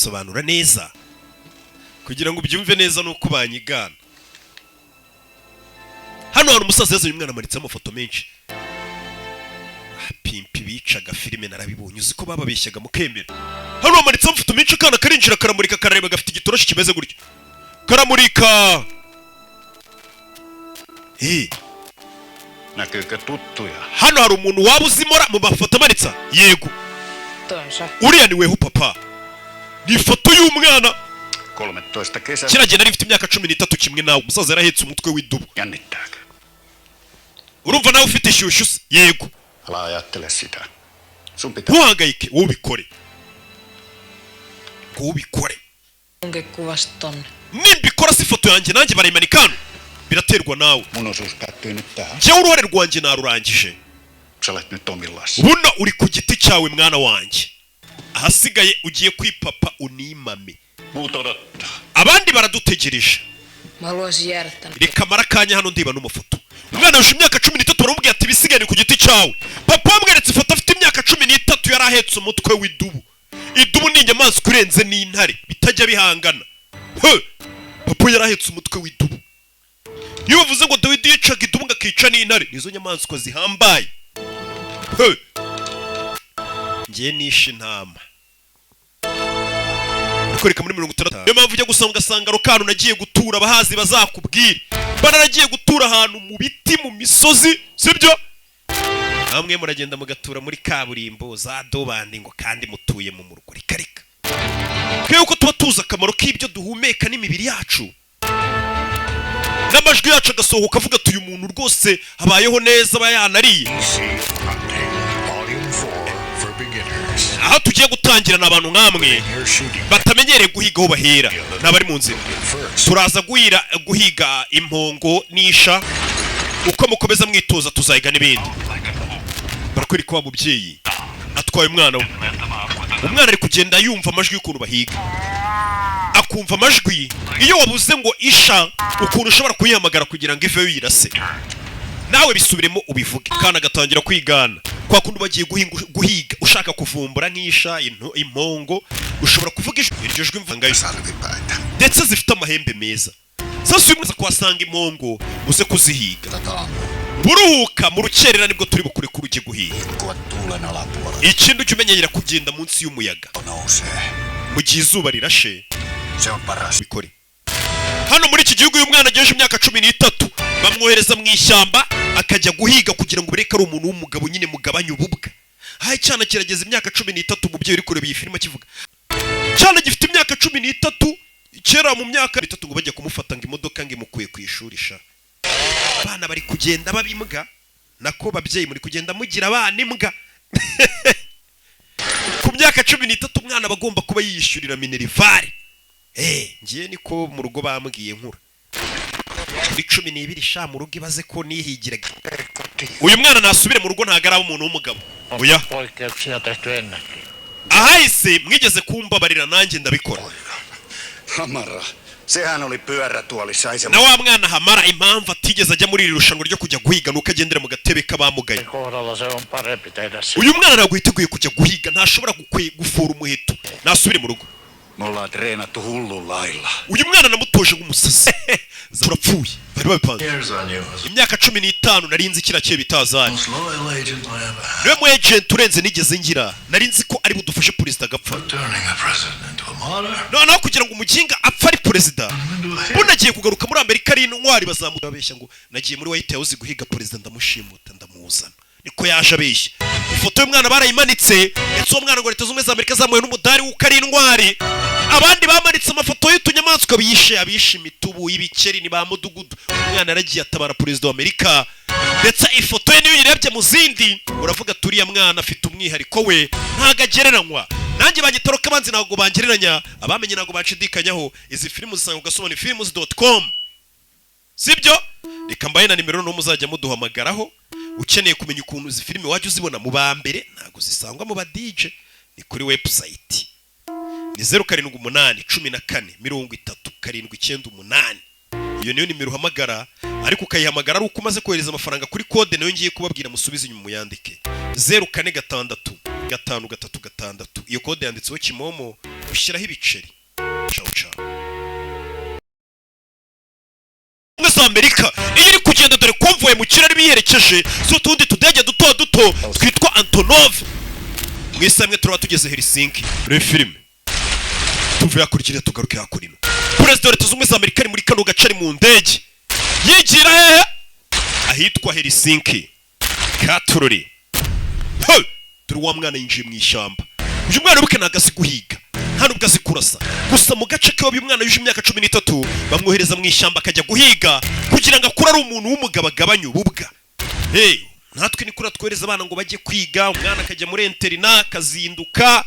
Nsobanura neza kugira ngo ubyumve neza nuko banyigana. Hano hari umusaza yazanye umwana, amanitseho amafoto menshi. Ah, pimpi bicaga filime narabibonye. Uzi ko bababeshyaga mukemera? Hano hamanitseho amafoto menshi. Akana karinjira, karamurika, karareba, gafite igitoroshi kimeze gutya, karamurika. Näkyykö tuttuja? Hano hari umuntu waba uzimora mu mafoto amanitse? Yego. Toi on se. Uriya ni weho papa, ni ifoto y'umwana. 13 kesä. Kiriya gihe nari mfite imyaka 13 kimwe nawe. Umusaza yarahetse umutwe w'idubu. Jännittääkö? Urumva nawe ufite ishyushyu se? Yego. Älä ajattele sitä. Sun pitää Ntuhangayike, wowe ubikore, ngo ubikore. Munkin kuvasta tonne. Nimbikora si ifoto yanjye nanjye barayimanika hano? Biraterwa nawe. Mun osuus päättyy nyt tähän. Njyewe uruhare rwanjye narurangije. Sä olet nyt omillas. Buno uri ku giti cyawe, mwana wanjye, ahasigaye ugiye kwipapa unimame. Muut odottaa. Abandi baradutegereje. Mä haluaisin jäädä tänne. Reka mara akanya hano ndiba n'amafoto. Umwana yuje imyaka 13, baramubwira ati: "Ibisigaye ni ku giti cyawe." Papa wamweretse ifoto afite imyaka 13, yari ahetse umutwe w'idubu. Idubu ni inyamaswa irenze n'intare, bitajya bihangana. He! Papa yari ahetse umutwe w'idubu. Iyo bavuze ngo Dawidi yicaga idubu ngo akica n'intare, nizo nyamaswa zihambaye. He! Ngiye nishe intama kwereka muri 60. Niyo mpamvu ujya gusanga ugasanga rukanu nagiye gutura, abahazi bazakubwira, naragiye gutura ahantu mu biti, mu misozi, sibyo? Namwe muragenda mugatura muri kaburimbo za dobandi ngo kandi mutuye mu murwa. Reka reka, twebwe uko tuba tuzi akamaro k'ibyo duhumeka n'imibiri yacu n'amajwi yacu agasohoka avuga ati: "Uyu muntu rwose abayeho neza," aba yanariye. Easy Hunting, Volume 4 for beginners. Aho tugiye gutangira ni abantu nk'amwe You're shooting batamenyereye guhiga, aho bahera n'abari mu nzira. first. Turaza guhiga impongo n'isha. Uko mukomeza mwitoza tuzahiga n'ibindi. Barakwereka wa mubyeyi atwaye umwana we. Umwana ari kugenda yumva amajwi y'ukuntu bahiga, akumva amajwi. Iyo wabuze ngo isha, ukuntu ushobora kuyihamagara kugira ngo iveyo yirase, nawe bisubiremo ubivuge. Kandi agatangira kwigana kwa kundi bagiye guhiga, ushaka kuvumbura nk'isha, impongo, ushobora kuvuga ijwi, iryo jwi mvangayo. Sarvipäitä. Ndetse zifite amahembe meza. Sasa uyu mwese kuhasanga impongo uze kuzihiga. Tätä Buruhuka mu rukerera, nibwo turi bukurekure ujye guhiga. liikkua tuulen alapuolella. Ikindi, ujye umenyera kugenda munsi y'umuyaga Nousee. mu gihe izuba rirashe. Se on paras. Bikore hano muri iki gihugu, uyu mwana agejeje imyaka 13 bamwohereza mu ishyamba akajya guhiga kugira ngo bereke ari umuntu w'umugabo nyine, mugabanye ububwa. Aho icyana kirageza imyaka 13, umubyeyi uri kureba iyi filime akivuga cyana gifite imyaka 13, kera mu myaka 3 ngo bajya kumufata ngo imodoka ngo imukuye ku ishuri sha. Abana bari kugenda baba imbwa, nako babyeyi muri kugenda mugira abana imbwa. Ku myaka 13 umwana aba agomba kuba yiyishyurira minerval. Ngiye niko mu rugo bambwiye nkura muri 12 sha, mu rugo ibaze ko nihigiraga. Uyu mwana nasubire mu rugo, ntabwo araba umuntu w'umugabo, oya. Poikkeuksia tehty ennenkin. Ahahise mwigeze kumbabarira, nanjye ndabikora. Hamara. Sehän oli pyörätuolissa, ei se Na wa mwana Hamara, impamvu atigeze ajya muri iri rushanwa ryo kujya guhiga nuko agendera mu gatebe k'abamugaye. Kohdalla se on parempi tehdä se. Uyu mwana ntabwo yiteguye kujya guhiga, ntashobora gufura umuheto, nasubire mu rugo. Me ollaan treenattu hullun lailla. Uyu mwana namutoje nk'umusazi, turapfuye, bari babipanze. Years on you. Imyaka 15 nari nzi kiriya kihe bitazari. Most loyal agent I ever had. Niwe mu agent urenze nigeze ngira, nari nzi ko ari budufashe perezida agapfa. Turning the president into a martyr. Noneho kugira ngo umuginga apfe ari perezida. Into a hero. Bunagiye kugaruka muri Amerika ari intwari, bazamubeshya ngo nagiye muri White House guhiga perezida, ndamushimuta, ndamuzana. Niko yaje abeshya. Ifoto y'umwana barayimanitse, ndetse uwo mwana ngo Leta Zunze Ubumwe za Amerika zamuye n'umudari w'uko ari intwari. Abandi bamanitse amafoto y'utunyamaswa bishe, abishe imitubu, ibikeri, ni ba mudugudu. Umwana yaragiye atabara perezida wa Amerika, ndetse ifoto ye niyo uyirebye mu zindi uravuga ati: "Uriya mwana afite umwihariko we, ntabwo agereranywa." Nanjye bagitoroka abanzi ntabwo bangereranya, abamenye ntabwo banshidikanyaho. Izi filime uzisanga ku gasobanufilms.com, sibyo? Reka mbahe na nimero n'uwo muzajya muduhamagaraho ukeneye kumenya ukuntu izi filime wajya uzibona mu ba mbere. Ntabwo zisangwa mu ba DJ, ni kuri website. Ni 07814379 8. Iyo niyo nimero uhamagara, ariko ukayihamagara ari uko umaze kohereza amafaranga kuri kode nayo ngiye kubabwira. Musubize inyuma muyandike: 046 536. Iyo kode yanditseho Kimomo. Ushyiraho ibiceri. Cawu cawu. Ubumwe za Amerika iyo iri kugenda, dore convoy mu kirere biyerekeje, si utundi tudege duto duto twitwa Antonov. Mu isaha imwe turaba tugeze Helsinki. Muri filime tuve hakurya, tugaruke hakurino. Perezida wa Leta Zunze Ubumwe za Amerika ari muri kano gace, ari mu ndege yigira hehe? Ahitwa Helsinki. Katurori. Hey! Dore wa mwana yinjiye mu ishyamba. Uyu mwana wibuke ntabwo azi guhiga, nta nubwo azi kurasa. Gusa mu gace k'iwabo, uyu mwana yuje imyaka 13 bamwohereza mu ishyamba akajya guhiga kugira ngo akure ari umuntu w'umugabo, agabanye ububwa. Hey, natwe ni kuri twohereza abana ngo bajye kwiga, umwana akajya muri internat, akazinduka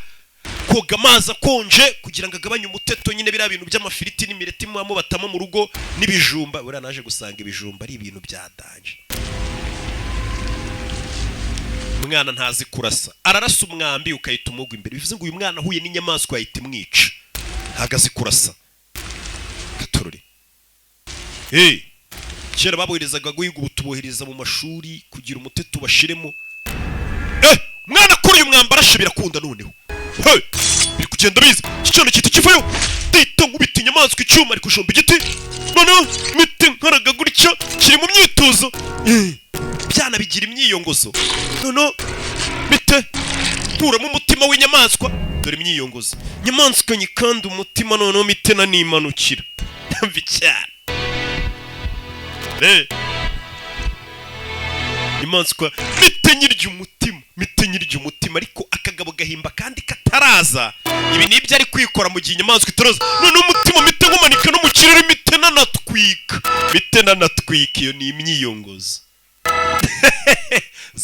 koga amazi akonje kugira ngo agabanye umuteto nyine. Biriya bintu by'amafiriti n'imireti muba mubatamo mu rugo n'ibijumba, buriya naje gusanga ibijumba ari ibintu bya danger. Umwana ntazi kurasa, ararasa umwambi ukahita umugwa imbere. Bivuze ngo uyu mwana ahuye n'inyamaswa yahita imwica, ntabwo azi kurasa. Katorore. Hey, kera baboherezaga guhiga, ubu tubohereza mu mashuri kugira umuteto bashiremo. Umwana akora uyu mwambi arashe, birakunda noneho. Hey, biri kugenda biza, iki cyana gihita kivayo, ndahita nkubita inyamaswa icyuma, ari kujomba igiti, noneho mite nkaraga gutya, kiri mu myitozo. Byana bigira imyiyongozo, noneho mite nkuramo umutima w'inyamaswa. Dore imyiyongozo, inyamaswa nyikanda umutima, noneho mite nanimanukira mbi cyane. Inyamaswa mite nyirya umutima, mite nyirya umutima, ariko akagabo gahimba kandi kataraza. Ibi ni ibyo ari kwikora mu gihe inyamaswa itaraza. Noneho umutima mite nkumanika no mu kirere, mite nanatwika, mite nanatwika. Iyo ni imyiyongozo.